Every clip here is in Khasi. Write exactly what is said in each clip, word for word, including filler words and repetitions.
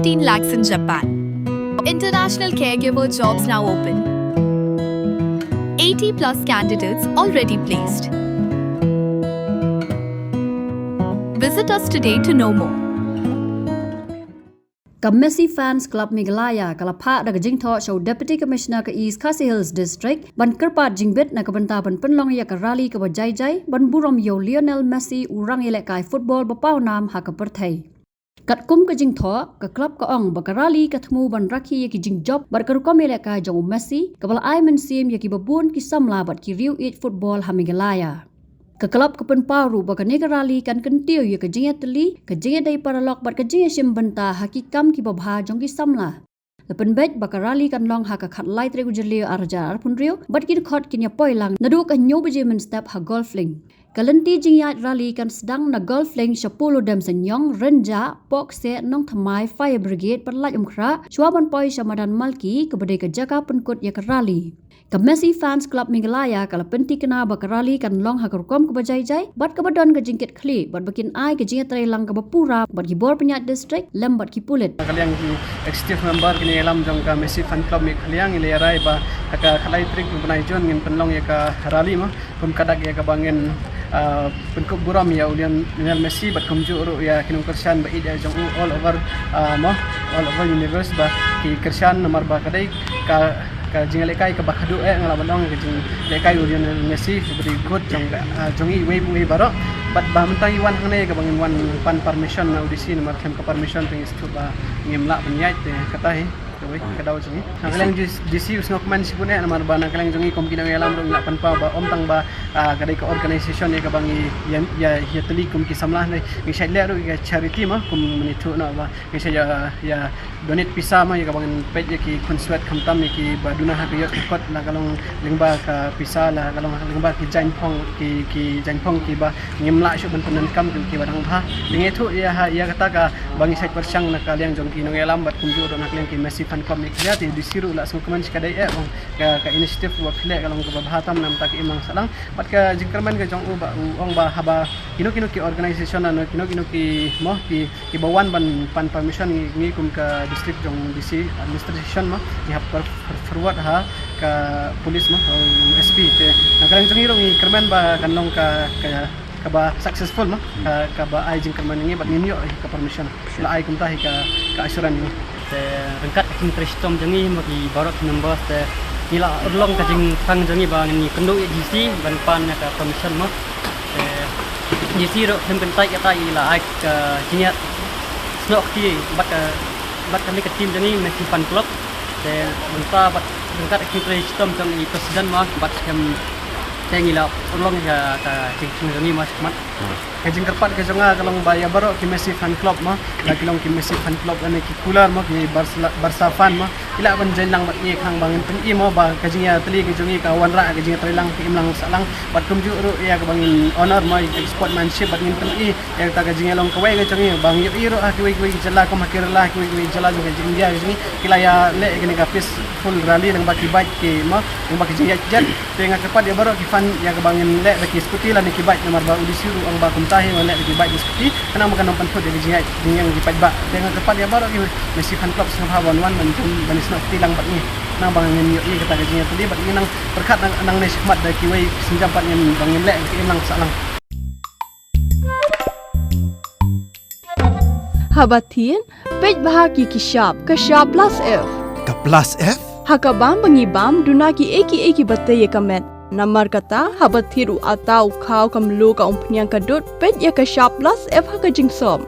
fifteen lakhs in Japan. International caregiver jobs now open. eighty plus candidates already placed. Visit us today to know more. Ka Messi Fans Club Meghalaya ka la phah da ka jingthoh sha u Deputy Commissioner ka East Khasi Hills District ban kyrpad jingbit na ka bynta ban pynlong ïa ka rally kaba jai jai ban burom ïa u Lionel Messi, u rangïalehkai football ba pawnam ha ka pyrthei. Katkum ka jingthoh, ka club ka ong ba ka rally ka thmu ban rakhe ïa ki jingjop bad ka rukom ïalehkai jong u Messi, kaba la ai mynsiem ïa kiba bun ki samla bad ki riew ïeit football ha Meghalaya. Ka club ka pynpaw ruh ba kane ka rally kan kyntiew ïa ka jingïatylli, ka jingïadei paralok bad ka jingïashim bynta ha ki kam kiba bha jong ki samla. La pynbeit ba ka rally kan long ha ka khatlai tarik u Jylliew arhajar arphew hynriew bad ki dkhot kin ïa poi lang naduh ka hynñiew baje mynstep ha Golf Link. Ka lynti jingïaid rally kan sdang na Golf Link sha Polo Demseiñiong, Rynjah, Pohkseh, Nongthymmai, Fire Brigade bad Laitumkhrah, shuwa ban poi sha Madan Malki kaba dei ka jaka pynkut ïa ka rally. Ka Messi Fans Club Meghalaya ka la pyntikna ba ka rally kan long ha ka rukom kaba jai jai bad kaba don ka jingkitkhlieh bad ba kin ai ka jingïatreilang kaba pura bad ki bor pynïaid district lem bad ki pulit. Na ka liang ki executive member kine ïalam jong ka Messi Fan Club Meghalaya ngi la rai ba ha ka khatlai tarik u bnai Jun ngin pynlong ïa ka rally mo, kum ka dak ïa kaba ngin, ah, pynkup burom ïa u Lion-, Lionel Messi bad kumjuh ruh ïa ki nongkyrshan ba ïeit jong u all over, ah, mo, all over universe ba ki kyrshan namar ba ka dei ka, ka jinglehkai kaba khadduh eh, nga lah ban ong ka jinglehkai u Lionel Messi very good jong, ah, jong i wei wei baroh. Bad ba mynta i wan hangne kaba ngin wan pan permission na u D C namar khlem ka permission te ngi sngewthuh ba ngim lah ban ïaid te kata hi. Kawei ka daw jong i. Na ka liang D C u sngewkmen shibun eh namar ba na ka liang jong i kum ki nongïalam ruh ngi lah pynpaw ba ym tang ba, ah, ka dei ka organization ïa kaba ngi ïa, ïa, ïatylli kum ki samla ne ngi shait leh ruh ïa ka charity mo kum mynta i thuh noh ba ngi shait ïa, ïa donate pisa mo ïa kaba ngin peit ïa ki khunswet khamtam ïa kiba duna ha ka ïoh ka kot la ka long lyngba ka pisa la ka long lyngba ki jaiñphong ki, ki jaiñphong kiba ngim lah shuh ban pyndonkam ki, kiba dang bha. Te ngi thuh ïa ha ïa kata kaba ngi shait pyrshang na ka liang jong ki nongïalam bad kumjuh ruh na ka liang ki Messi Fan Club Meghalaya te D C ruh la sngewkmen shi ka dei eh ong ka, ka initiative ba phi leh ka long kaba bha tam namar ka imlang sahlang bad ka jingkyrmen ka jong u ba u ong ba haba kino kino ki organization na kino kino ki mo ki kiba wan ban pan permission ngi, ngi kum ka district jong D C administration mo ngi hap for-, for-, forward ha ka police mo, um, S P te. Na ka liang jong ngi ruh ngi kyrmen ba kan long ka, ka, kaba successful mo, ka, kaba ai jingkyrmen ngi bad ngin ïoh ka permission. La ai kumta hi ka, ka assurance ngi. Te ryngkat ka jingtrei shitom jong ngi mo ki baroh ki members te ngi la urlong ka jingpang jong ngi ba ngin ïakynduh ïa D C ban pan ïa ka permission mo. Te D C ruh khlem kyntait ïa ta i la ai ka jingïasnoh kti bad ka, bad kane ka team jong ngi Messi Fan Club. Te mynta bad ryngkat ka jingtrei shitom jong i president mo bad khlem te ngi la urlong ïa ka jingpang jong ngi mo shakhmat. Ka jingkyrpad ka jong nga ka long ba ïa baroh ki Messi Fan Club mo, la ki long ki Messi Fan Club lane ki kular mo, ki Barca, Barca fan mo, i lah ban join lang bad ngi khnang ba ngin pyni mo ba ka jingïatylli ka jong ngi ka wanrah ka jingïatreilang ka imlang sahlang bad kumjuh ruh ïa kaba ngin honor mo ïa ka sportsmanship bad ngin pyni ïa kata ka jingïalong kawei ka jong ngi ba ngi ïohi ruh ha kiwei kiwei ki jylla kum ha Kerala ha kiwei kiwei ki jylla jong ka India ka jong ngi ki la ïaleh ïa kane ka peaceful rally lyngba ki bike ki mo lyngba ki jingïaid jet. Te nga kyrpad ïa baroh ki fan ïa kaba ngin leh da ki scooty lane ki bike namar ba u D C ruh u ong ba kumta hi wan leh da ki bike da scooty khnang ba kan ym pynthut ïa ki jingïaid jingïeng ki paidbah. Te nga kyrpad ïa baroh ki Messi Fan Club sngewbha ban wan ban jam ban ïasnoh kti lang bad ngi khnang ba ngin ïohi kata ka jingïatylli bad ngin nang pyrkhat nang, nangne shakhmat da kiwei ki sienjam pat ngin ba ngin leh ka imlang sahlang. Haba thied, peit bha ki, ki shap, ka shap plus F. Ka plus F? Ha ka bam ba ngi bam, duna kiei kiei kiba tei ïa ka met. Namar kata, haba thied u atta, u khaw, ka mluh, ka umphniang, ka dud, peit ïa ka shap plus F ha ka jingsop.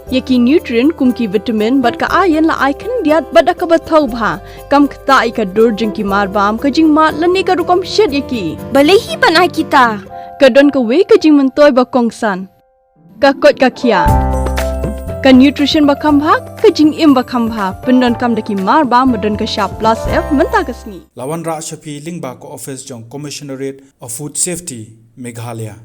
Ïa ki nutrient kum ki vitamin bad ka iron la ai khyndiat bad da kaba thaw bha. Kam ktah ïa ka dur jong ki mar bam, ka jingmad lane ka rukom shet ïa ki. Balei hi ban ai kita? Ka don kawei ka jingmyntoi ba kongsan. Ka koit ka khiah. Ka nutrition ba kham bha, ka jingim ba kham bha. Pyndonkam da ki mar bam ba don ka shap plus F mynta ka sngi. La wanrah sha phi lyngba ka office jong Commissionerate of Food Safety, Meghalaya.